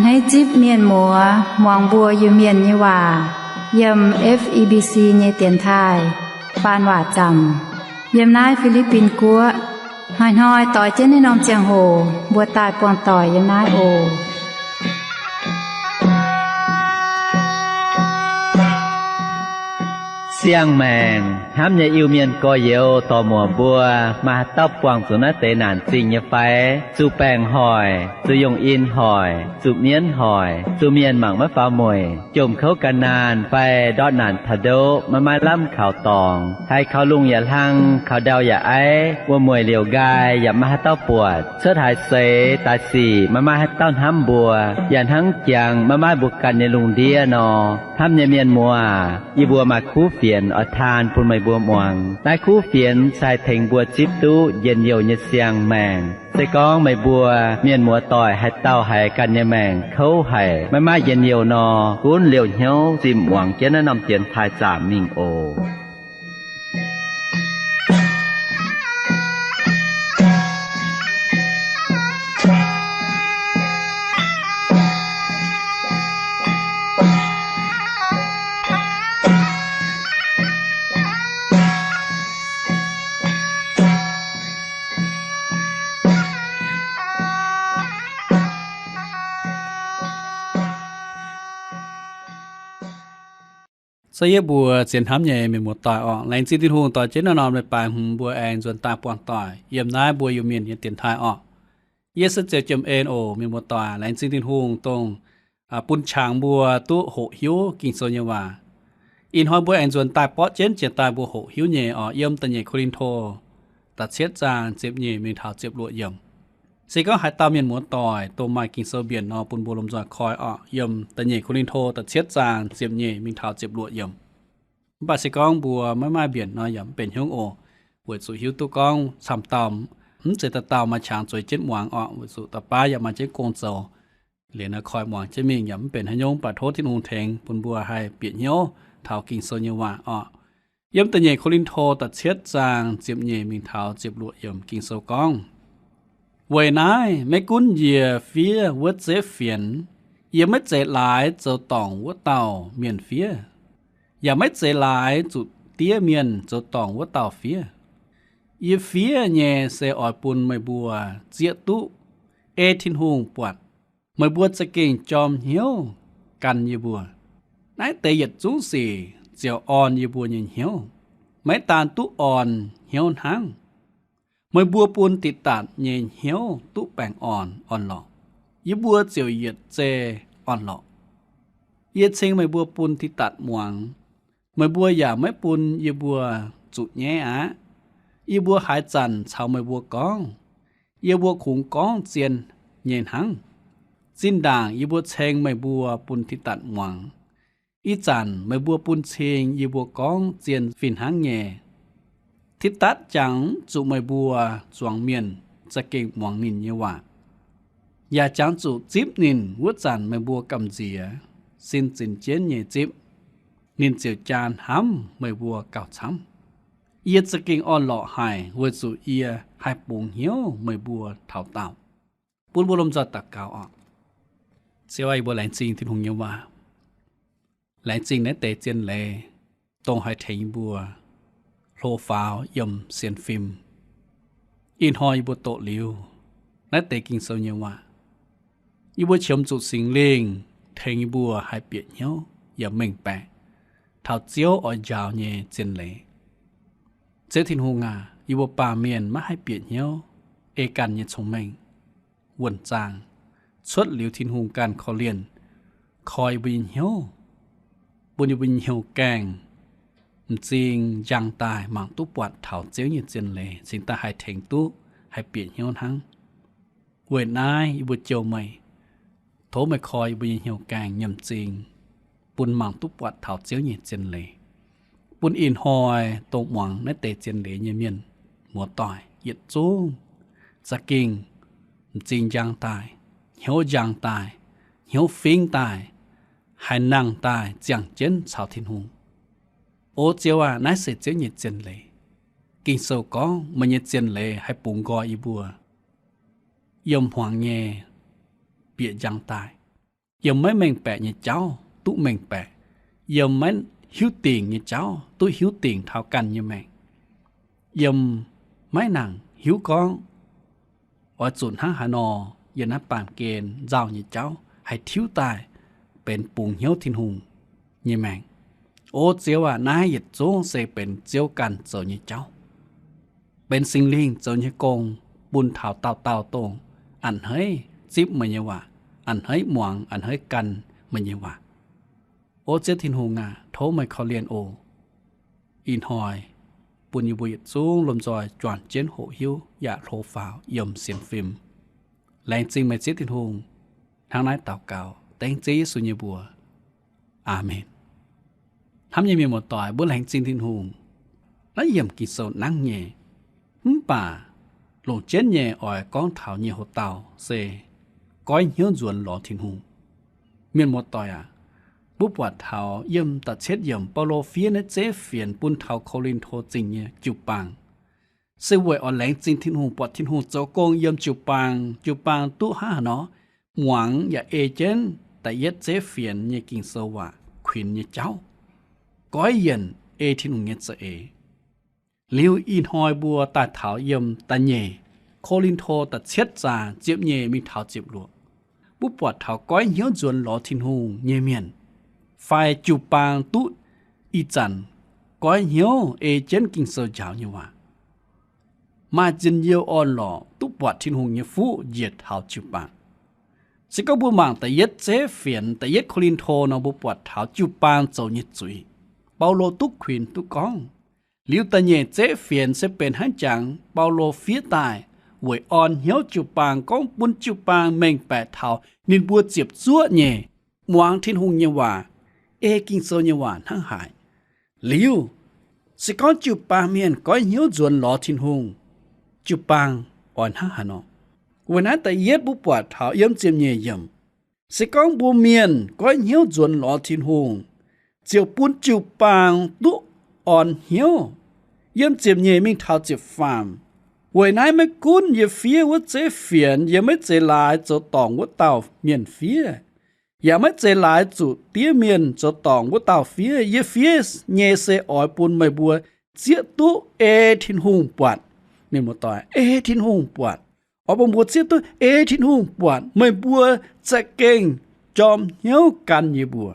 Hneiv zipv mienh muoz muangx mbuo Iu-Mienh nyei waac yiem F E B C nyei dienx taaih faan waac zaamc yiem naaiv Fi^li^bin Guoqv. Hnoi-hnoi doix jienv naaiv norm ziangh hoc mbuo daaih buangh doic yiem naaiv oc. Siang-maengc hnamv nyei Iu-Mienh gorx-youz dorc-muoc mbuo, maaih haaix dauh buangh zuqc naaiv deix naanc zingh nyei fai? Zuqc baengc hoic, zuqc yungh in hoic, zuqc mienv hoic, zuqc mienh mangc maiv faaux mueic, jomc kouv gan naanh fai ndortv naanc taux ndoqv maiv maaih lamh kaux dorngx, haiz kaux lungh yaac hlang, kaux ndau yaac aiv, wuom-mueic liouc nqaai yaac maiv maaih haaix dauh buatc, cuotv haaix seix daaih sic maiv maaih haaix dauh hnamv mbuo, yaac hnangv jangx maiv maaih mbuo ganh nyei lungh ndiev nor. Hnamv nyei mienh muoz, yie mbuo maaih kuv fienx oix taan bun meih mbuo muangx. Naaiv kuv fienx se haih tengx mbuo zipv duqv njien-youh nyei siang-maengc. Se gorngv meih mbuo mienh muoz-doic haaix dauh haiz ganh nyei maengc kouv haic, maiv maaih njien-youh nor, gunv liouh hnyouv zinh muangx jienv naaiv norm dienx taaih zaamc mingh oc. Se yie mbuo zien hnamv nyei mienh muoz-doic orqc, laengz zingh Tin-Hungh dorh jienv naaiv norm leiz-baaix hmz mbuo aengx nzuonx daaih buangh doic yiem naaiv mbuo Iu-Mienh nyei dienx taaih orqc. Yie se Ziouc Jiem En oc. Mienh muoz-doic, laengz zingh Tin-Hungh dongh bun qangx mbuo duqv hoqc hiuv Ging-Sou nyei waac. Ih hnoi mbuo aengx nzuonx daaih borqv jienv jiex daaih mbuo hoqc hiuv nyei orqc, yiem da'nyeic Ko^lin^to da'cietv zaang ziepc nyeic mingh taux ziepc luoqc yiemc. Se gorngv haaix dauh mienh muoz-doic dongh maaih Ging-Sou mbienc nor, bun mbuo lomh nzoih koi orqc, yiem da'nyeic Ko^lin^to da'cietv zaang ziepc nyeic mingh taux ziepc luoqc yiemc. Mv baac se gorngv mbuo maiv maaih mbienc nor yaac mv benx hnyouv oc, weic zuqc hiuv duqv gorngv camv dauh mv zeiz dauh dauh maaih qangx zueiz jienv muangx orqc, weic zuqc dauh baav yaac maaih jienv gong zoux. Liuz naaiv koi muangx jienv mingh yaac mv benx haaix nyungc, mv baac tov Tin-Hungh tengx bun mbuo haih bieqc hnyouv taux Ging-Sou nyei waac orqc. Yiem da'nyeic Ko^lin^to da'cietv zaang ziepc nyeic mingh taux ziepc luoqc yiemc Ging-Sou gorngv, Weic naaiv maiv gunv yie fiev wuov zeiv fienx, yie maiv zeiz laaix zoux dorngc wuov dauh mienh fiev, yaac maiv zeiz laaix zuqc diev mienh zoux dorngc wuov dauh fiev. Yie fiev nyei se oix bun meih mbuo zieqv duqv ei Tin-Hungh buatc, meih mbuo za'gengh jorm hnyouv gan yie mbuo. Naaiv deix yietc zungv sic ziouc orn yie mbuo nyei hnyouv. Maiv daan duqv orn hnyouv hnangv, meih mbuo bun diqc datc nyei hnyouv duqv baengh orn orn-lorqc, yie mbuo ziouc yietc zei orn-lorqc. Yie ceng meih mbuo bun diqc datc muangx, meih mbuo yaac maiv bun yie mbuo zuqc nyaiv aqv. Yie mbuo haaix zanc caux meih mbuo gorngv, yie mbuo kungx gorngv zien nyei hnangv. Zinh ndaangc yie mbuo ceng meih mbuo bun diqc datc muangx, ih zanc meih mbuo bun cing yie mbuo gorngv zien fih hnangv nyei. Tidatv jangx mv zuqc meih mbuo zuangx mienh za'gengh muangx ninh nyei waac, yaac jangx zuqc zipv ninh wuov zanc meih mbuo gamh nziex, sin zinx jienv nyei zipv, ninh ziouc jaa hnamv meih mbuo gauh camv. Yie za'gengh orn-lorqc haic weic zuqc yie haih bungx hnyouv meih mbuo taux daauh. Bun mbuo lomh nzoih daux gaux oc. Ziouv aah, yie mbuo laengz zingh Tin-Hungh nyei waac. Laengz zingh naaiv deix zien leiz, dongh haih tengx yie mbuo hlo faaux yiem sienx fim. Ih hnoi yie mbuo doqc liuz naaiv deix Ging-Sou nyei waac, yie mbuo qiemx zuqc Singx Lingh tengx yie mbuo haih bieqc hnyouv yaac mengh baeqc taux Ziouv oix njaaux nyei zien leiz. Ziouv Tin-Hungh aac, yie mbuo baamh mienh maiv haih bieqc hnyouv ei ganh nyei cong-mengh, wuonh zaang, cuotv liuz Tin-Hungh ganh korv-lienh koi yie mbuo nyei hnyouv, bun yie mbuo nyei hnyouv gaengh m'zing njang daaih mangc duqv buatc taux Ziouv nyei zien leiz, cingx daaih haih tengx duqv haih bieqc hnyouv hnangv. Weic naaiv yie mbuo jouh meih, tov meih koi yie mbuo nyei hnyouv gaengh nyiemc m'zing, bun mangc duqv buatc taux Ziouv nyei zien leiz, bun ih hnoi dongh muangx naaiv deix zien leiz nyei mienh muoz-doic yietc zungv za'gengh m'zing njang daaih, hnyouv njang daaih, hnyouv fingx daaih, haiz nangh daaih ziangh jienv caux Tin-Hungh. O Ziouv aac, naaiv se Ziouv nyei zien leiz. Ging-Sou gorngv meih nyei zien leiz haih bungx nqoi yie mbuo yiem hmuangx nyei bieqc njang daaih. Yiem maiv mengh baeqc nyei jauv duqv mengh baeqc, yiem maiv hiuv dingc nyei jauv duqv hiuv dingc taux ganh nyei maengc. Yiem maiv nangc hiuv gorngv oix zuqc hnangv haaix nor yiem naaiv baamh gen nzauh nyei jauv haih tiuv daaih benx bungx hnyouv Tin-Hungh nyei maengc. O Ziouv aac, naaiv yietc zungv se benx Ziouv ganh zoux nyei jauv, benx Singx Lingh zoux nyei gong bun taux dauh dauh dongh a'hneiv zipv meih nyei waac, a'hneiv muangx, a'hneiv gan meih nyei waac. O Ziouv Tin-Hungh aac, tov meih korv-lienh oc. Ih hnoi bun yie mbuo yietc zungv lomh nzoih juangc jienv hoqc hiuv yaac hlo faaux yiem sienx fim. Laengz zingh meih Ziouv Tin-Hungh. Hnangv naaiv daux gaux dengv Ziouv Yesu nyei mbuox. Aamen. Hnamv nyei mienh muoz-doic, mbuo laengz zingh Tin-Hungh. Naaiv yiemc Ging-Sou nangv nyei, mv baac longc jienv nyei oix gorngv taux nyei hoc-dauh se goiv hnyouv nzuonx lorz Tin-Hungh. Mienh muoz-doic aac, mbuo buatc taux yiem da'cietv yiemc Baulo fiev naaiv zeiv fienx bun taux Ko^lin^to Zingh nyei jiu-baang, se weic oix laengz zingh Tin-Hungh, buatc Tin-Hungh zoux gong yiem jiu-baang. Jiu-baang duqv hnangv haaix nor, muangx yaac ei jienv da'yietv zeiv fienx nyei Ging-Sou waac kuinx nyei jauv, goiv yienc ei Tin-Hungh nyei za'eix. Liuz ih hnoi mbuo daaih taux yiem da'nyeic Ko^lin^to da'cietv zaang ziepc nyeic mingh taux ziepc luoqc, mbuo buatc taux goiv hnyouv nzuonx lorz Tin-Hungh nyei mienh fai jiu-baang duqv ih zanc goiv hnyouv ei jienv Ging-Sou njaaux nyei waac. Maaih njien-youh orn-lorqc duqv buatc Tin-Hungh nyei fuqv njiec taux jiu-baang. Se gorngv mbuo mangc da'yietv zeiv fienx, da'yietv Ko^lin^to nor, mbuo buatc taux jiu-baang zoux nyei zuiz, Baulo duqv kuinx duqv gorngv. Liuz da'nyeic zeiv fienx se benx hnangv jangx Baulo fiev daaih weic orn hnyouv jiu-baang, gorngv bun jiu-baang mengh baeqc taux ninh mbuo ziepc zuoqv nyei muangx Tin-Hungh nyei waac, ei Ging-Sou nyei waac hnangv haaix. Liuz, se gorngv jiu-baang mienh goiv hnyouv nzuonx lorz Tin-Hungh, jiu-baang oix hnangv haaix nor. Weic naaiv da'yietv mbuo buatc taux yiem ziepc nyeic yiemc, se gorngv mbuo mienh goiv hnyouv nzuonx lorz Tin-Hungh, ziouc bun jiu-baang duqv orn hnyouv. Yiem ziepc nyeic mingh taux ziepc faam. Weic naaiv maiv gunv yie fiev wuov zeiv fienx, yie maiv zeiz laaix zoux dorngc wuov dauh mienh fiev, yaac maiv zeiz laaix zuqc diev mienh zoux dorngc wuov dauh fiev. Yie fiev nyei se oix bun meih mbuo zieqv duqv ei Tin-Hungh buatc. Mienh muoz-doic, ei Tin-Hungh buatc. Oix bun mbuo zieqv duqv ei Tin-Hungh buatc meih mbuo za'gengh jorm hnyouv gan yie mbuo.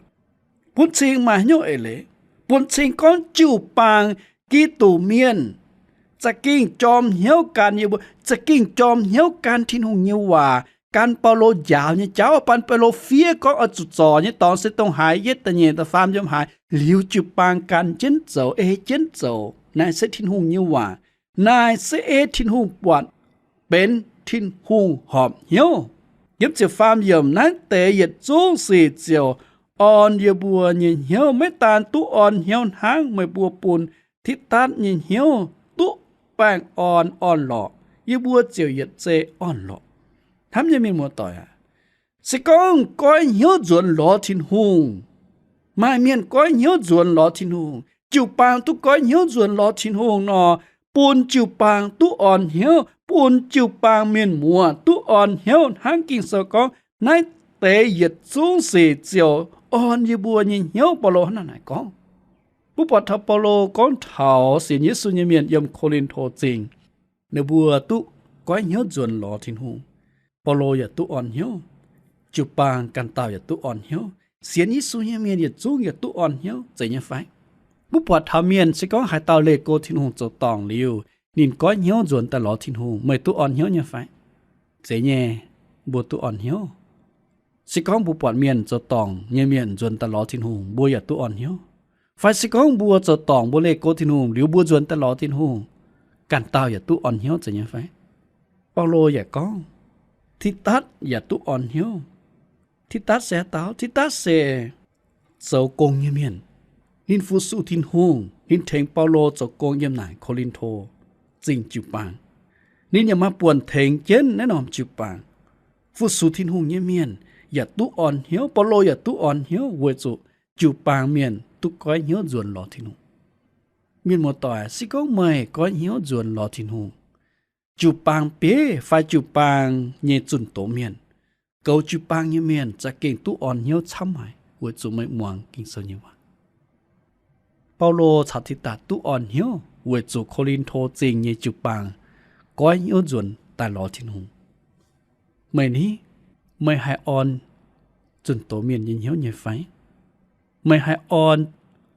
Bun cing maaih hnyouv eix leiz, bun cing gorngv jiu-baang Giduc mienh za'gengh jorm hnyouv gan yie mbuo, za'gengh jorm hnyouv gan Tin-Hungh nyei waac, gan Baulo njaaux nyei jauv, gan Baulo fiev gorngv oix zuqc zorc nyei dorngx se dongh haaix, yietv da'nyeic da'faam yiem haaix, liuz jiu-baang gan jienv zoux, ei jienv zoux. Naaiv se Tin-Hungh nyei waac. Naaiv se ei Tin-Hungh buatc, benx Tin-Hungh horpc hnyouv. Yiem ziepc faam yiemc, naaiv deix yietc zungv sic ziouc orn yie mbuo nyei hnyouv. Maiv daan duqv orn hnyouv hnangv meih mbuo bun Tidatv nyei hnyouv duqv baengh orn orn-lorqc, yie mbuo ziouc yietc zei orn-lorqc. Hnamv nyei mienh muoz-doic aac, se gorngv goiv hnyouv nzuonx lorz Tin-Hungh, maaih mienh goiv hnyouv nzuonx lorz Tin-Hungh, jiu-baang duqv goiv hnyouv nzuonx lorz Tin-Hungh nor, bun jiu-baang duqv orn hnyouv, bun jiu-baang mienh muoz duqv orn hnyouv hnangv Ging-Sou gorngv, naaiv deix yietc zungv sic ziouc orn yie mbuo nyei hnyouv. Baulo hnangv naaic gorngv. Mbuo buatc taux Baulo gorngv taux sienx Yesu nyei mienh yiem Ko^lin^to Zingh, ninh mbuo duqv goiv hnyouv nzuonx lorz Tin-Hungh. Baulo yaac duqv orn hnyouv. Jiu-baang ganh dauh yaac duqv orn hnyouv. Sienx Yesu nyei mienh yietc zungv yaac duqv orn hnyouv, zeiz nyei fai? Mbuo buatc taux mienh se gorngv haaix dauh leih go Tin-Hungh zoux dorngc liuz, ninh goiv hnyouv nzuonx daaih lorz Tin-Hungh, meih duqv orn hnyouv nyei fai? Zeiz nyei, mbuo duqv orn hnyouv. Se gorngv mbuo buatc mienh zoux dorngc nyei mienh nzuonx daaih lorz Tin-Hungh, mbuo yaac duqv orn hnyouv. Fai se gorngv mbuo zoux dorngc, mbuo leih go Tin-Hungh liuz, mbuo nzuonx daaih lorz Tin-Hungh, ganh dauh yaac duqv orn hnyouv, zeiz nyei fai? Baulo yaac gorngv, Tidatv yaac duqv orn hnyouv. Tidatv se haaix dauh? Tidatv se zoux gong nyei mienh. Ninh fu-sux Tin-Hungh, ninh tengx Baulo zoux gong yiem naaic Ko^lin^to Zingh jiu-baang. Ninh yaac maaih buonc tengx jienv naaiv norm jiu-baang. Fu-sux Tin-Hungh nyei mienh yaac duqv orn hnyouv. Baulo yaac duqv orn hnyouv weic zuqc jiu-baang mienh duqv goiv hnyouv nzuonx lorz Tin-Hungh. Mienh muoz-doic, se gorngv meih goiv hnyouv nzuonx lorz Tin-Hungh, jiu-baang bieiv fai jiu-baang nyei zunh doz mienh goux jiu-baang nyei mienh za'gengh duqv orn hnyouv camv haic weic zuqc meih muangx Ging-Sou nyei waac. Baulo caux Tidatc duqv orn hnyouv weic zuqc Ko^lin^to Zingh nyei jiu-baang goiv hnyouv nzuonx daaih lorz Tin-Hungh. Meih ni? Meih haih orn zunh doz mienh nyei hnyouv nyei fai? Meih haih orn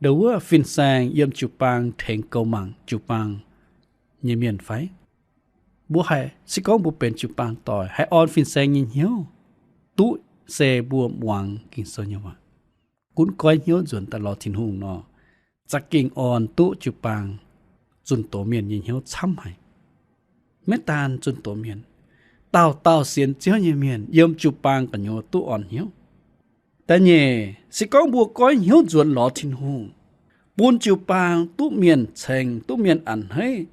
ndo wuov fin-saeng yiem jiu-baang tengx goux mangc jiu-baang nyei mienh fai? Mbuo haih, se gorngv mbuo benx jiu-baang doic, haih orn fin-saeng nyei hnyouv duqv se mbuo muangx Ging-Sou nyei waac, gunv goiv hnyouv nzuonx daaih lorz Tin-Hungh nor, za'gengh orn duqv jiu-baang zunh doz mienh nyei hnyouv camv haic. Maiv daan zunh doz mienh, dauh dauh sienx Ziouv nyei mienh yiem jiu-baang gu'nyuoz duqv orn hnyouv. Da'nyeic, se gorngv mbuo goiv hnyouv nzuonx lorz Tin-Hungh, bun jiu-baang duqv mienh ceng, duqv mienh a'hneiv,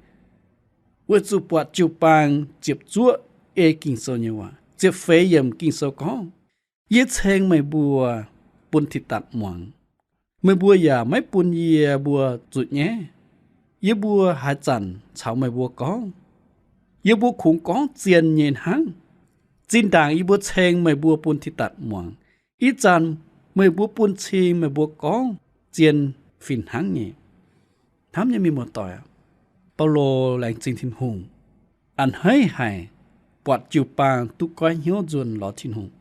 weic zuqc buatc jiu-baang ziepc zuoqv ei Ging-Sou nyei waac, ziepc feix yiemc Ging-Sou gorngv, Yie ceng meih mbuo bun Tidatc muangx. Meih mbuo yaac maiv bun yie mbuo zuqc nyaiv. Yie mbuo haaix zanc caux meih mbuo gorngv? Yie mbuo kungx gorngv zien nyei hnangv. Zinh ndaangc yie mbuo ceng meih mbuo bun Tidatc muangx, ih zanc meih mbuo bun cing meih mbuo gorngv zien fih hnangv nyei. Hnamv nyei mienh muoz-doic, Baulo laengz zingh Tin-Hungh, a'hneiv haic buatc jiu-baang duqv goiv hnyouv nzuonx lorz Tin-Hungh.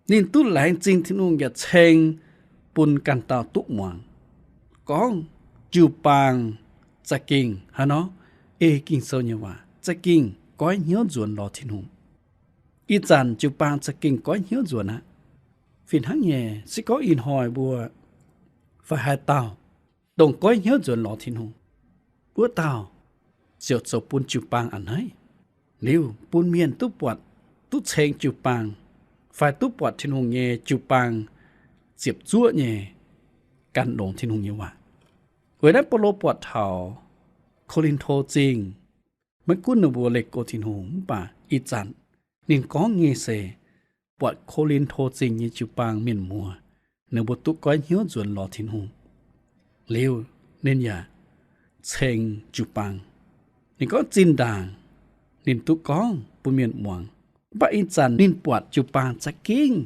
Ninh duqv laengz zingh Tin-Hungh yaac ceng bun ganh dauh duqv muangx, gorngv jiu-baang za'gengh haaix nor, ei Ging-Sou nyei waac za'gengh goiv hnyouv nzuonx lorz Tin-Hungh. Ih zanc jiu-baang za'gengh goiv hnyouv nzuonx aqv. Fih hnangv nyei, se gorngv ih hnoi mbuo fai haaix dauh dongh goiv hnyouv nzuonx lorz Tin-Hungh, wuov dauh ziouc zoux bun jiu-baang a'hneiv. Liuz bun mienh duqv buatc, duqv ceng jiu-baang, fai duqv buatc Tin-Hungh nyei jiu-baang ziepc zuoqv nyei gan longx Tin-Hungh nyei waac. Weic naaiv Baulo buatc taux Ko^lin^to Zingh, maiv gunv ninh mbuo leih go Tin-Hungh mv baac ih zanc ninh gorngv nyei se buatc Ko^lin^to Zingh nyei jiu-baang mienh muoz, ninh mbuo duqv goiv hnyouv nzuonx lorz Tin-Hungh. Liuz ninh yaac ceng jiu-baang. Ninh gorngv zinh ndaangc ninh duqv gorngv bun mienh muangx, mv baac ih zanc ninh buatc jiu-baang za'gengh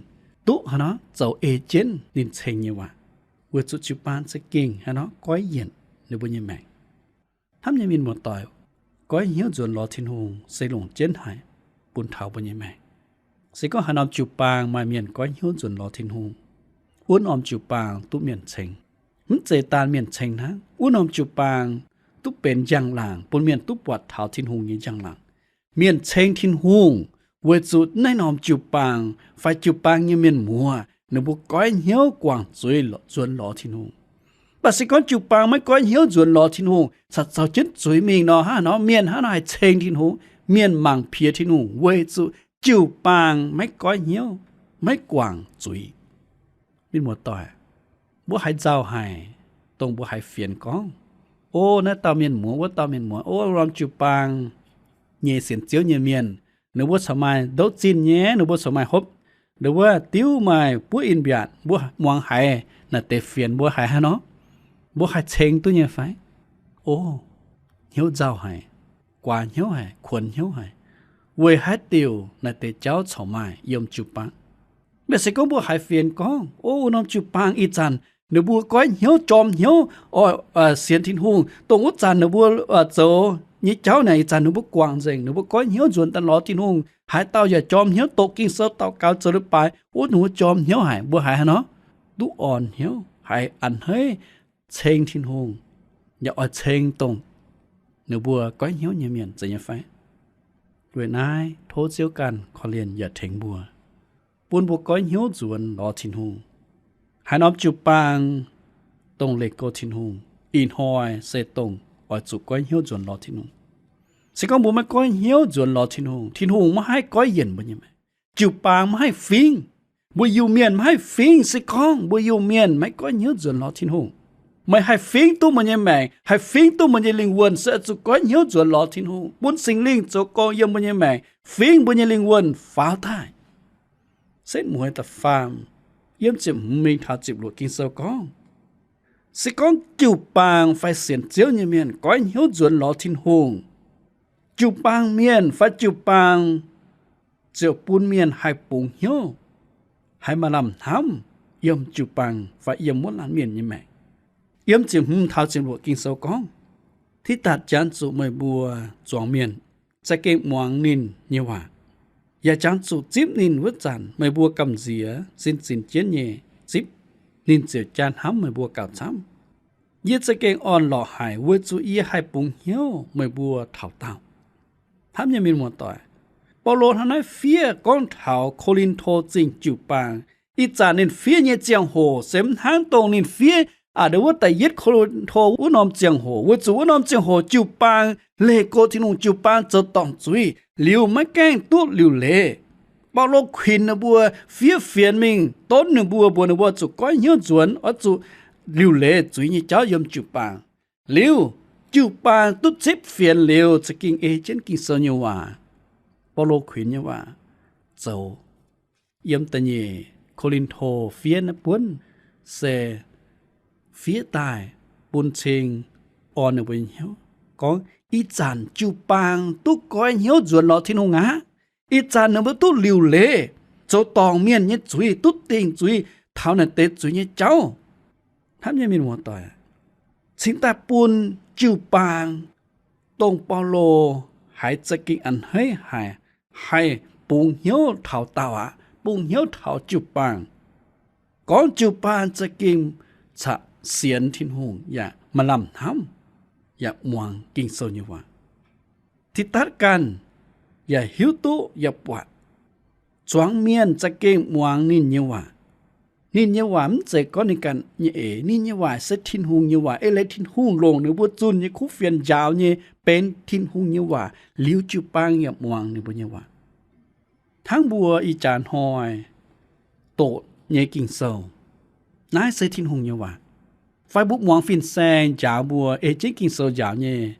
duqv haaix nor zoux ei jienv ninh ceng nyei waac, weic zuqc jiu-baang za'gengh haaix nor goiv yienc ninh mbuo nyei maengc. Hnamv nyei mienh muoz-doic, goiv hnyouv nzuonx lorz Tin-Hungh se longc jienv haic bun taux mbuo nyei maengc. Se gorngv haaix norm jiu-baang maaih mienh goiv hnyouv nzuonx lorz Tin-Hungh, wuov norm jiu-baang duqv mienh ceng. Mv zeiz daan mienh ceng hnangv, wuov norm jiu-baang duqv benx njang-laangc bun mienh duqv buatc taux Tin-Hungh nyei njang-laangc. Mienh ceng Tin-Hungh weic zuqc naaiv norm jiu-baang fai jiu-baang nyei mienh muoz ninh mbuo goiv hnyouv guangc zuiz nzuonx lorz Tin-Hungh. Mv baac se gorngv jiu-baang maiv goiv hnyouv nzuonx lorz Tin-Hungh, caux zoux jienv zuiz mingh nor, hnangv haaix nor mienh hnangv nor haih ceng Tin-Hungh? Mienh mangc piex Tin-Hungh weic zuqc jiu-baang maiv goiv hnyouv, maiv guangc zuiz. Mienh muoz-doic, mbuo haiz nzauh haic, dongh mbuo haiz fienx gorngv, o, naaiv dauh mienh muoz, wuov dauh mienh muoz, o, norm jiu-baang nyei sienx Ziouv nyei mienh, ninh mbuo corc maaih ndouv zinh nyei, ninh mbuo corc maaih hopv, ninh mbuo diuv maaih buov in-mbiaatc, mbuo muangx haiz naaic deix fienx mbuo haiz haaix nor? Mbuo haih ceng duqv nyei fai? O, hnyouv nzauh haic, guaax hnyouv haic, kuonx hnyouv haic, weic haaix diuc naaic deix jauv corc maaih yiem jiu-baang. Mv baac se gorngv mbuo haiz fienx gorngv, o, wuov norm jiu-baang ih zanc ninh mbuo goiv hnyouv, jorm hnyouv oix sienx Tin-Hungh, dongh wuov zanc ninh mbuo zoux nyei jauv naaic ih zanc ninh mbuo guangc nzengc, ninh mbuo goiv hnyouv nzuonx daaih lorz Tin-Hungh, haaix dauh yaac jorm hnyouv doqc Ging-Sou, daux gaux, zoux leiz-baaix, wuov ninh mbuo jorm hnyouv haic, mbuo haiz haaix nor? Duqv orn hnyouv, haiz a'hneiv ceng Tin-Hungh, yaac oix ceng dongh ninh mbuo goiv hnyouv nyei mienh zeiz nyei fai? Weic naaiv tov Ziouv ganh korv-lienh yaac tengx mbuo, bun mbuo goiv hnyouv nzuonx lorz Tin-Hungh. Haaix norm jiu-baang dongh leih go Tin-Hungh, ih hnoi se dongh oix zuqc goiv hnyouv nzuonx lorz Tin-Hungh. Se gorngv mbuo maiv goiv hnyouv nzuonx lorz Tin-Hungh, Tin-Hungh maiv haih goiv yienc mbuo nyei maengc. Jiu-baang maiv haih fingv. Mbuo Iu-Mienh maiv haih fingv. Se gorngv mbuo Iu-Mienh maiv goiv hnyouv nzuonx lorz Tin-Hungh, meih haih fingv duqv meih nyei maengc, haih fingv duqv meih nyei lingh wuonh se oix zuqc goiv hnyouv nzuonx lorz Tin-Hungh, bun Singx Lingh zoux gong yiem mbuo nyei maengc, fingv mbuo nyei lingh wuonh faaux daaih. Setv Mueiz da'faam, yiem ziepc hmz mingh taux ziepc luoqc Ging-Sou gorngv, se gorngv jiu-baang fai sienx Ziouv nyei mienh goiv hnyouv nzuonx lorz Tin-Hungh, jiu-baang mienh fai jiu-baang ziouc bun mienh haih bungx hnyouv, haiz maaih lamh hnamv yiem jiu-baang fai yiem wuov laanh mienh nyei maengc. Yiem ziepc hmz taux ziepc luoqc Ging-Sou gorngv, Tidatc janx zuqc meih mbuo zuangx mienh za'gengh muangx ninh nyei waac, yaac janx zuqc zipv ninh wuov zanc meih mbuo gamh nziex sin zinx jienv nyei zipv, ninh ziouc jaa hnamv meih mbuo gauh camv. Yie za'gengh orn-lorqc haic weic zuqc yie haih bungx hnyouv meih mbuo taux daauh. Hnamv nyei mienh muoz-doic, Baulo hnangv naaiv fiev gorngv taux Ko^lin^to Zingh jiu-baang. Ih zanc ninh fiev nyei ziangh hoc se mv hnangv dongh ninh fiev a'ndau wuov da'yietv Ko^lin^to wuov norm ziangh hoc, weic zuqc wuov norm ziangh hoc jiu-baang leih go Tin-Hungh, jiu-baang zoux dorngc zuiz liuz maiv gaengh duqv liuc leiz. Baulo kuinx ninh mbuo fiev fienx mingh donv ninh mbuo, mbuox ninh mbuo zuqc goiv hnyouv nzuonx, oix zuqc liuc leiz zuiz nyei jauv yiem jiu-baang. Liuz, jiu-baang duqv zipv fienx liuz za'gengh ei jienv Ging-Sou nyei waac, Baulo kuinx nyei waac zoux. Yiem da'nyeic Ko^lin^to fiev naaiv buonv se fiev daaih bun cing orn ninh mbuo nyei hnyouv, gorngv ih zanc jiu-baang duqv goiv hnyouv nzuonx lorz Tin-Hungh aqv. Ih zanc ninh mbuo duqv liuc leiz zoux dorngc mienh nyei zuiz, duqv dingc zuiz, taux naaic deix zuiz nyei jauv. Hnamv nyei mienh muoz-doic, cingx daaih bun jiu-baang, dongh Baulo haiz za'gengh a'hneiv haic, haih bungx hnyouv taux daauh aqv, bungx hnyouv taux jiu-baang. Gorngv jiu-baang za'gengh caqv sienx Tin-Hungh yaac maaih lamh hnamv, yaac muangx Ging-Sou nyei waac. Tidatc ganh yaac hiuv duqv yaac buatc, zuangx mienh za'gengh muangx ninh nyei waac. Ninh nyei waac mv zeiz gorngv ninh ganh nyei eix. Ninh nyei waac se Tin-Hungh nyei waac. Eix leiz Tin-Hungh longc ninh mbuo zunh nyei kuv fienx njaaux nyei benx Tin-Hungh nyei waac, liuz jiu-baang yaac muangx ninh mbuo nyei waac. Hnangv mbuo ih jaax hnoi doqc nyei Ging-Sou, naaiv se Tin-Hungh nyei waac. Fai mbuo muangx fin-saeng njaaux mbuo, ei jienv Ging-Sou njaaux nyei,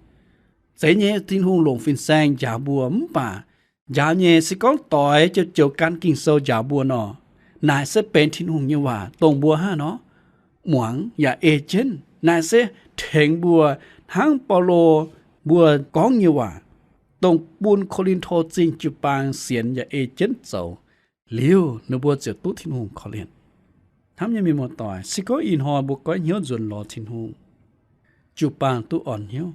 zeiz nyei Tin-Hungh longc fin-saeng njaaux mbuo, mv baac njaaux nyei se gorngv doix joux-joux gan Ging-Sou njaaux mbuo nor, naaic se benx Tin-Hungh nyei waac dongh mbuo hnangv nor muangx yaac ei jienv. Naaic se tengx mbuo hnangv Baulo mbuo gorngv nyei waac, dongh bun Ko^lin^to Zingh jiu-baang sienx yaac ei jienv zoux, liuz ninh mbuo ziouc duqv Tin-Hungh korv-lienh. Hnamv nyei mienh muoz-doic, se gorngv ih hnoi mbuo goiv hnyouv nzuonx lorz Tin-Hungh, jiu-baang duqv orn hnyouv,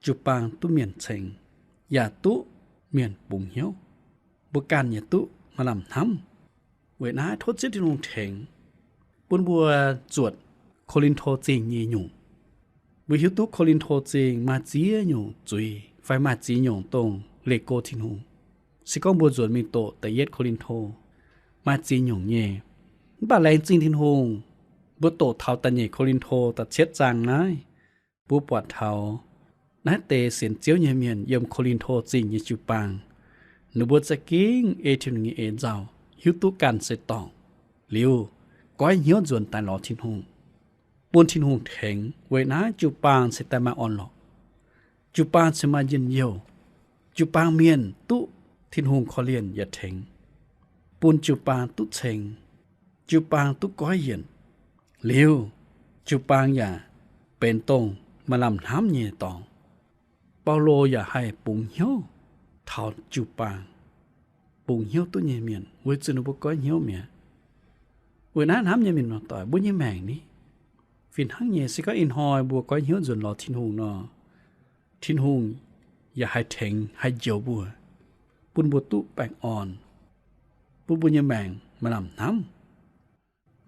jiu-baang duqv mienh ceng, yaac duqv mienh bungx hnyouv. Mbuo ganh yaac duqv maaih lamh hnamv. Weic naaiv tov Ziouv Tin-Hungh tengx bun mbuo zuotc Ko^lin^to Zingh nyei nyungc. Mbuo hiuv duqv Ko^lin^to Zingh maaih ziex nyungc zuiz fai maaih ziex nyungc dongh leih go Tin-Hungh. Se gorngv mbuo nzuonx mingh doqc da'yietv Ko^lin^to, maaih ziex nyungc nyei. Mv baac laengz zingh Tin-Hungh, mbuo doqc taux da'nyeic Ko^lin^to da'cietv zaang naaiv, mbuo buatc taux naaiv deix sienx Ziouv nyei mienh yiem Ko^lin^to Zingh nyei jiu-baang, ninh mbuo za'gengh ei Tin-Hungh nyei eix nzauh, hiuv duqv ganh se dorngc, liuz goiv hnyouv nzuonx daaih lorz Tin-Hungh, bun Tin-Hungh tengx. Weic naaiv jiu-baang cingx daaih maaih orn-lorqc, jiu-baang cingx maaih njien-youh, jiu-baang mienh duqv Tin-Hungh korv-lienh yaac tengx, bun jiu-baang duqv ceng, jiu-baang duqv goiv yienc, liuz jiu-baang yaac benx dongh maaih lamh hnamv nyei dorngx. Baulo yaac haih bungx hnyouv taux jiu-baang, bungx hnyouv duqv nyei mienh weic zuqc ninh mbuo goiv hnyouv mi'aqv. Weic naaiv hnamv nyei mienh muoz-doic, mbuo nyei maengc ni, fih hnangv nyei, se gorngv ih hnoi mbuo goiv hnyouv nzuonx lorz Tin-Hungh nor, Tin-Hungh yaac haih tengx haih njoux mbuo, bun mbuo duqv baengh orn, bun mbuo nyei maengc maaih lamh hnamv.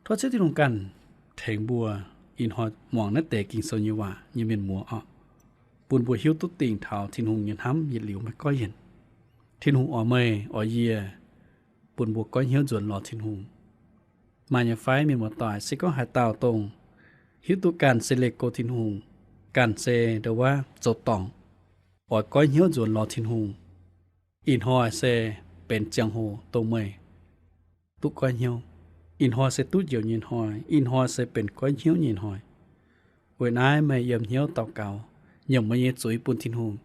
Tov Ziouv Tin-Hungh ganh tengx mbuo ih hnoi muangx naaiv deix Ging-Sou nyei waac nyei mienh muoz orqc, bun mbuo hiuv duqv dingh taux Tin-Hungh nyei hnamv yietc liuz maiv goiv yienc. Tin-Hungh oix meih oix yie, bun mbuo goiv hnyouv nzuonx lorz Tin-Hungh. Maaih nyei fai mienh muoz-doic, se gorngv haaix dauh dongh hiuv duqv ganh se leih go Tin-Hungh, ganh se ndau wuov zoux dorngc, oix goiv hnyouv nzuonx lorz Tin-Hungh, ih hnoi se benx ziangh hoc dongh meih duqv goiv hnyouv. Ih hnoi se duqv njoux nyei hnoi. Ih hnoi se benx goiv hnyouv nyei hnoi. Weic naaiv meih yiem hnyouv daux gaux, nyiemc meih nyei zuiz bun Tin-Hungh,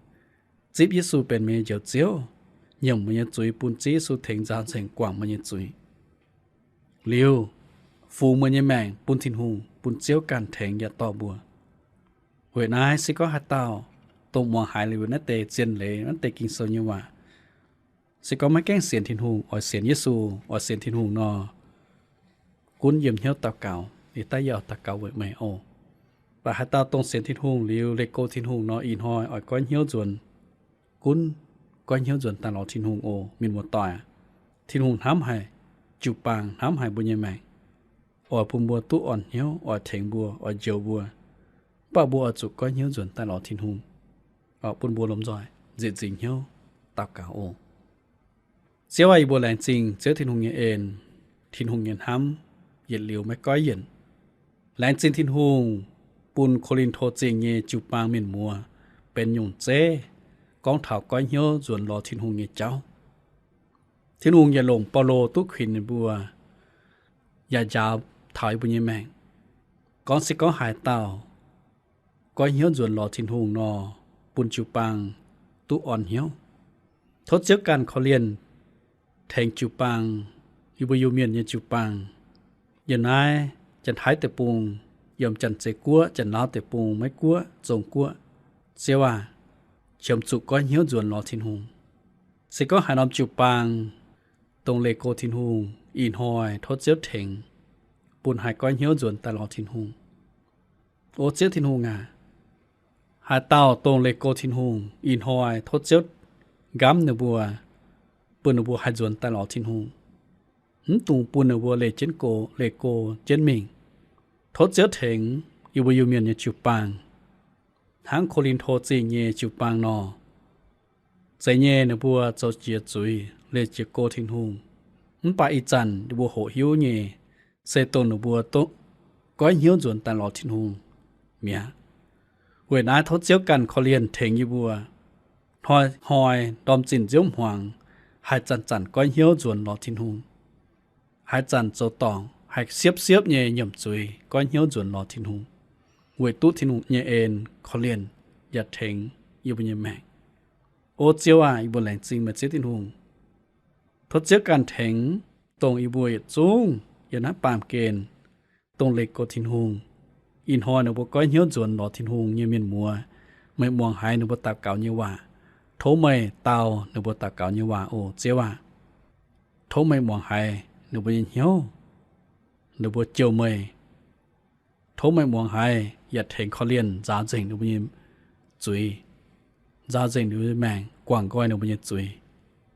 zipv Yesu benx meih nyei Njoux Ziouv, nyiemc meih nyei zuiz bun Ziouv Yesu tengx nzaaux nzengc guangc meih nyei zuiz. Liuz, fungx meih nyei maengc bun Tin-Hungh, bun Ziouv ganh tengx yaac dorh mbuo. Weic naaiv se gorngv haaix dauh dongh muangx haiz liuz naaiv deix zien leiz, naaiv deix Ging-Sou nyei waac, se gorngv maiv gaengh sienx Tin-Hungh, oix sienx Yesu, oix sienx Tin-Hungh nor, gunv yiem hnyouv daux gaux, ih daaih yie oix daux gaux weic meih oc. Mv baac haaix dauh dongh sienx Tin-Hungh liuz leih go Tin-Hungh nor, ih hnoi oix goiv hnyouv nzuonx, gunv goiv hnyouv nzuonx daaih lorz Tin-Hungh oc. Mienh muoz-doic, Tin-Hungh hnamv haic, jiu-baang hnamv haic mbuo nyei maengc, oix bun mbuo duqv orn hnyouv, oix tengx mbuo, oix njoux mbuo. Mv baac mbuo oix zuqc goiv hnyouv nzuonx daaih lorz Tin-Hungh, oix bun mbuo lomh nzoih nzieqc nzingc hnyouv daux gaux oc. Ziouv aah, yie mbuo laengz zingh Ziouv Tin-Hungh nyei en, Tin-Hungh nyei hnamv, yietc liuz maiv goiv yienc. Laengz zingh Tin-Hungh bun Ko^lin^to Zingh nyei jiu-baang mienh muoz benx nyungc zeiv gorngv taux goiv hnyouv nzuonx lorz Tin-Hungh nyei jauv. Tin-Hungh yaac longc Baulo duqv kuinx ninh mbuo, yaac njaaux taux yie mbuo nyei maengc, gorngv se gorngv haaix dauh goiv hnyouv nzuonx lorz Tin-Hungh nor, bun jiu-baang duqv orn hnyouv. Tov Ziouv ganh korv-lienh tengx jiu-baang, yie mbuo Iu-Mienh nyei jiu-baang, yiem naaiv Janx-Taiv deic-bung, yiem Janx-Zei Guoqv, Janx-Lauv deic-bung, Meiv Guoqv, Zong Guoqv. Ziouv aah, qiemx zuqc goiv hnyouv nzuonx lorz Tin-Hungh. Se gorngv haaix norm jiu-baang dongh leih go Tin-Hungh, ih hnoi tov Ziouv tengx bun haih goiv hnyouv nzuonx daaih lorz Tin-Hungh. O Ziouv Tin-Hungh aac, haaix dauh dongh leih go Tin-Hungh, ih hnoi tov Ziouv nqamv ninh mbuo, bun ninh mbuo haih nzuonx daaih lorz Tin-Hungh. Mv dungx bun ninh mbuo leih jienv go, leih go jienv mingh. Tov Ziouv tengx yie mbuo Iu-Mienh nyei jiu-baang, hnangv Ko^lin^to Zingh nyei jiu-baang nor. Zeiz nyei ninh mbuo zoux jiex zuiz, leih jiex go Tin-Hungh. Mv baac ih zanc ninh mbuo hoqc hiuv nyei se dongh ninh mbuo duqv goiv hnyouv nzuonx daaih lorz Tin-Hungh mi'aqv. Weic naaiv tov Ziouv ganh korv-lienh tengx yie mbuo, hnoi-hnoi ndorm zinh nziouv hmuangx, haih zanc-zanc goiv hnyouv nzuonx lorz Tin-Hungh. Haaix zanc zoux dorngc, haih siepv-siepv nyei nyiemc zuiz goiv hnyouv nzuonx lorz Tin-Hungh, weic duqv Tin-Hungh nyei en korv-lienh yaac tengx yie mbuo nyei maengc. O Ziouv aah, yie mbuo laengz zingh meih Ziouv Tin-Hungh. Tov Ziouv ganh tengx dongh yie mbuo yietc zungv yiem naaiv baamh gen dongh leih go Tin-Hungh, ih hnoi ninh mbuo goiv hnyouv nzuonx lorz Tin-Hungh nyei mienh muoz, meih muangx haiz ninh mbuo daux gaux nyei waac. Tov meih dau ninh mbuo daux gaux nyei waac oc Ziouv aah. Tov meih muangx haiz ninh mbuo nyei hnyouv, ninh mbuo jouh meih. Tov meih muangx haiz yaac tengx korv-lienh nzaaux nzengc ninh mbuo nyei zuiz, nzaaux nzengc ninh mbuo nyei maengc, guangc nqoi ninh mbuo nyei zuiz.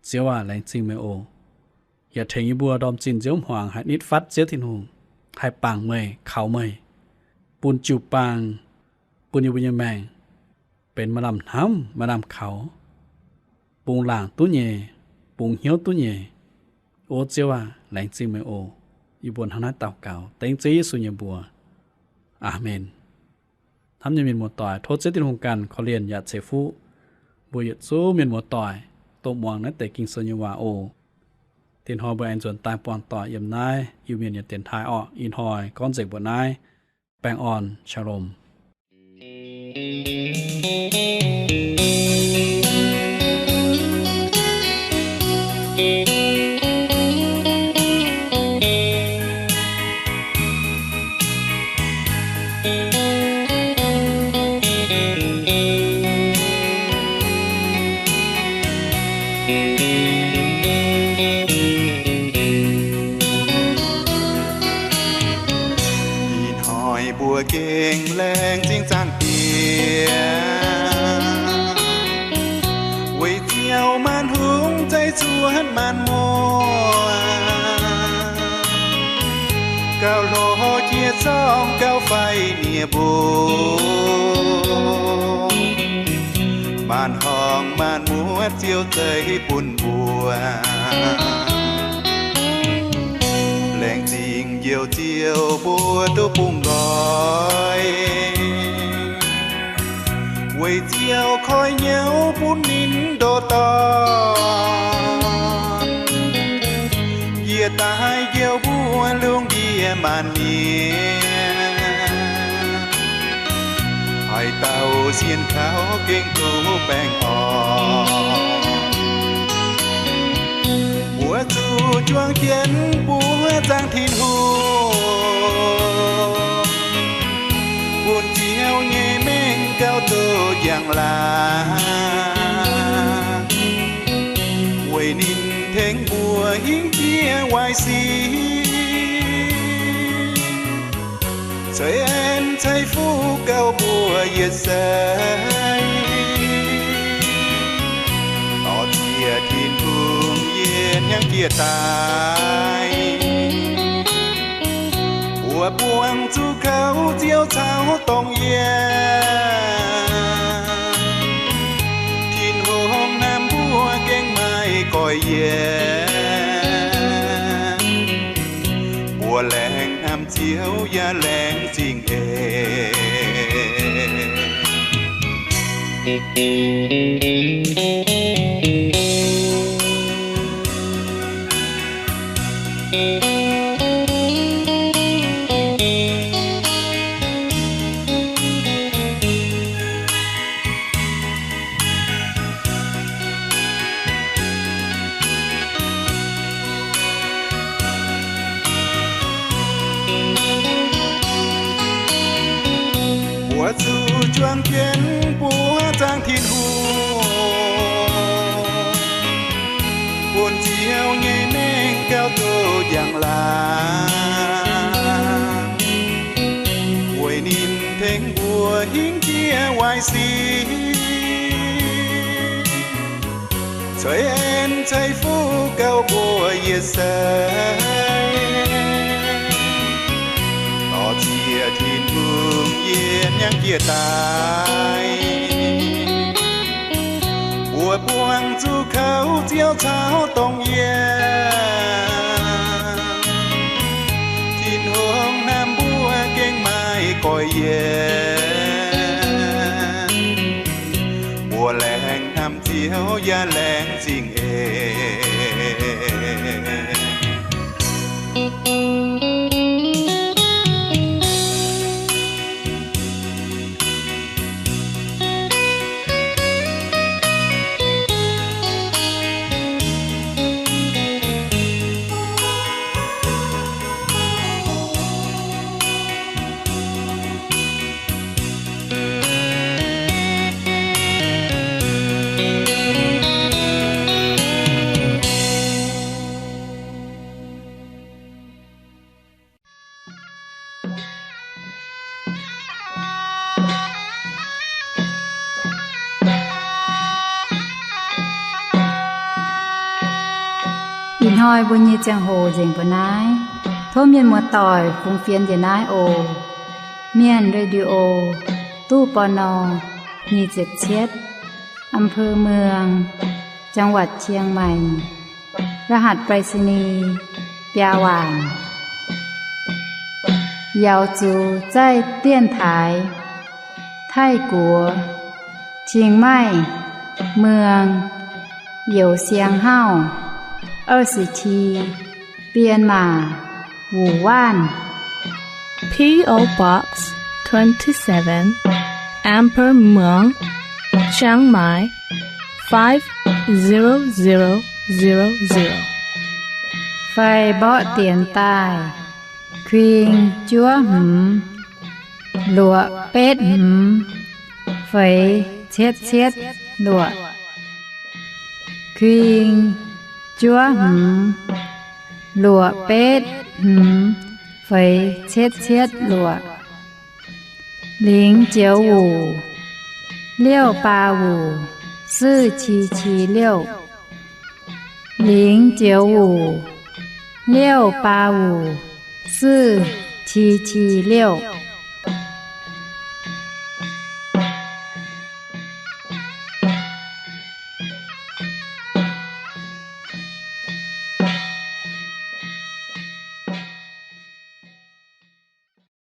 Ziouv aah, laengz zingh meih oc. Yaac tengx yie mbuo ndorm zinh nziouv hmuangx haih nitv fatv Ziouv Tin-Hungh, haih bangc meih, kaux meih, bun jiu-baang, bun yie mbuo nyei maengc benx maaih lamh hnamv, maaih lamh kaux, bungx laangc duqv nyei, bungx hnyouv duqv nyei. O Ziouv aah, laengz zingh meih oc. Yie mbuo hnangv naaiv daux gaux dengv Ziouv Yesu nyei mbuox. Aamen. Hnamv nyei mienh muoz-doic, tov Ziouv Tin-Hungh ganh korv-lienh yaac ceix fuqv mbuo yietc zungv mienh muoz-doic, dongh muangx naaiv deix Ging-Sou nyei waac oc. Dinh hnoi mbuo aengx nzuonx daaih buangh doic yiem naaiv Iu-Mienh nyei dienx taaih orqc. Ih hnoi gorngv nzengc mbuo naaiv. Baengh orn, Shalom. Ih hnoi mbuo gengh laengz zingh Zaangc Diex, weic ziouc maanc hungh zeiv zuotv maanc muoz, gauh hlo jiex zorng gauh faix nie mbuo, maanc horngh maanc muotv Ziouv zeix bun mbuo. Laengz zingh Njoux Ziouv mbuo duqv bungx nqoi, weic ziouc koi hnyouv bun ninh ndoh dorn, yie daaih njoux mbuo lungh ndiev maanc mienh. Haaix dauh sienx kaux gengh duqv baengh orn, mbuo zuqc juang jienv buov zaangc Tin-Hungh, bun Ziouv nyei mengh gauh duqv njang-laangc, weic ninh tengx mbuo hingv jiex waaic sic. Ceix aengx ceix fuqv gauh mbuo yietc seix, dorh ziec Tin-Hungh yie hnyangx jiez daaih. Mbuo buangh zuqc kouv ziouc caux dongh yie, Tin-Hungh naaiv mbuo gengh maaih goiv yie. Mbuo laengz hnamv Ziouv yaac laengz zingh eix. Mbuo zuqc juang jienv buov zaangc Tin-Hungh, bun Ziouv nyei mengh gauh duqv njang-laangc, weic ninh tengx mbuo hingv jiex waaic sic. Ceix aengx ceix fuqv gauh mbuo yietc seix, dorh ziec Tin-Hungh yie hnyangx jiez daaih. Mbuo buangh zuqc kouv ziouc caux dongh yie, Tin-Hungh naaiv mbuo gengh maaih goiv yie. Mbuo laengz hnamv Ziouv yaac laengz zingh eix. Ih hnoi mbuo nyei ziangh hoc nzengc mbuo naaiv. Tov mienh muoz-doic fungx fienx njiec naaiv oc. Mienh Radio, ตู้ ปณ. nyic ziepc cietv, อำเภอเมือง จังหวัดเชียงใหม่ รหัสไปรษณีย์ biaa waanc. Yaux zuqc zaih dienx taaix, Taiv-Guoqv, Cing Maih, Muong, Youz Siang Hauv, 二十七, Bienh Maac, Wuh Waanv. P O Box twenty-seven, Amber Muang, Chiang Mai, five zero zero zero zero. Fai mborqv dienx daaih, kuing juov hmz, luoqc betv hmz, feix cietv cietv luoqc. Kuing juov hmz, luoqc betv hmz, feix cietv cietv luoqc. Lingx joux wuc, liouh baa wuc, suv qi qi liouh. Lingx joux wuc, liouh baa wuc, suv qi qi liouh.